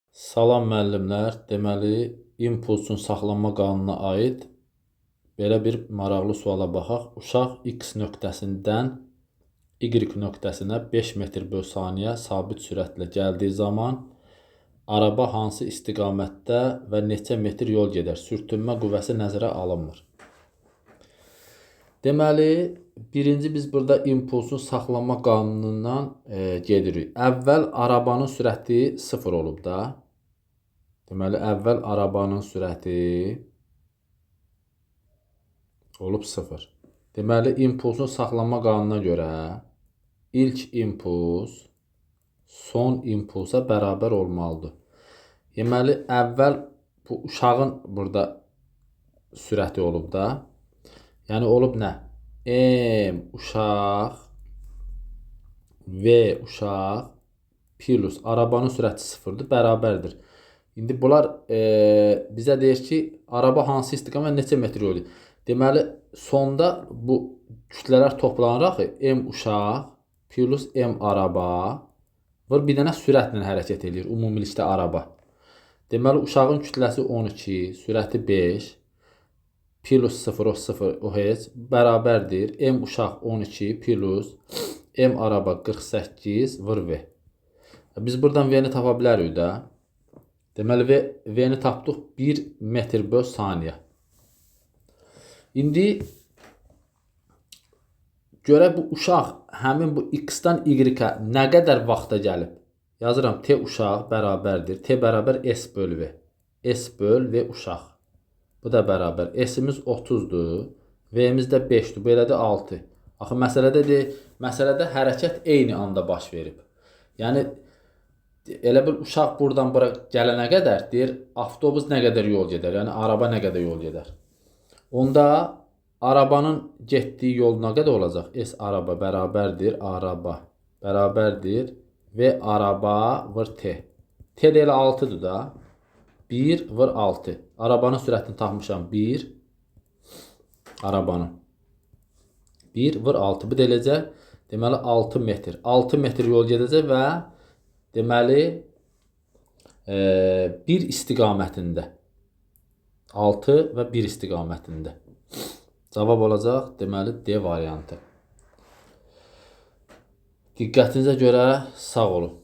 Salam müəllimlər, deməli impulsun saxlanma qanununa aid belə bir maraqlı suala baxaq. Uşaq X nöqtəsindən Y nöqtəsinə 5 metr böl saniyə sabit sürətlə gəldiyi zaman araba hansı istiqamətdə və neçə metr yol gedər? Sürtünmə qüvvəsi nəzərə alınmır. Deməli, birinci biz burada impulsun saxlanma qanunundan gedirik. Əvvəl arabanın sürəti 0 olub da. Deməli, əvvəl arabanın sürəti olub 0. Deməli, impulsun saxlanma qanununa görə ilk impuls son impulsa bərabər olmalıdır. Deməli, əvvəl bu uşağın burada sürəti olub da. Yəni, olub nə? M uşaq V uşaq plus arabanın sürəti 0-dır, bərabərdir. İndi bunlar bizə deyir ki, araba hansı istiqamət neçə metr yol gedir. Deməli, sonda bu kütlələr toplanır axı. M uşaq plus M araba vur bir dənə sürətlə hərəkət eləyir ümumilikdə araba. Deməli, uşağın kütləsi 12, sürəti 5 plus 0 o 0 o heç bərabərdir. M uşaq 12 plus M araba 48 vur V. Biz buradan V-ni tapa bilərik də. Deməli, V-ni tapdıq 1 metr böl saniyə. İndi görək bu uşaq həmin bu X-dan Y-ə nə qədər vaxta gəlib? Yazıram T uşaq bərabərdir. T bərabər S böl V. S böl V uşaq. Bu da bərabər. S-imiz 30-dur. V-imiz də 5-dir. Bu elədir 6. Axı məsələdə hərəkət eyni anda baş verib. Yəni elə bil uşaq buradan bura gələnə qədər deyir avtobus nə qədər yol gedər, yəni araba nə qədər yol gedər. Onda arabanın getdiyi yol nə qədər olacaq? S araba bərabərdir araba bərabərdir V araba vur T. T də elə 6-dır da. 1 vur 6. Arabanın sürətini tapmışam 1. Arabanın. 1 vur 6. Bu da eləcə deməli 6 metr. 6 metr yol gedəcək və deməli, bir istiqamətində 6 və 1 istiqamətində. Cavab olacaq, deməli, D variantı. Diqqətinizə görə sağ olun.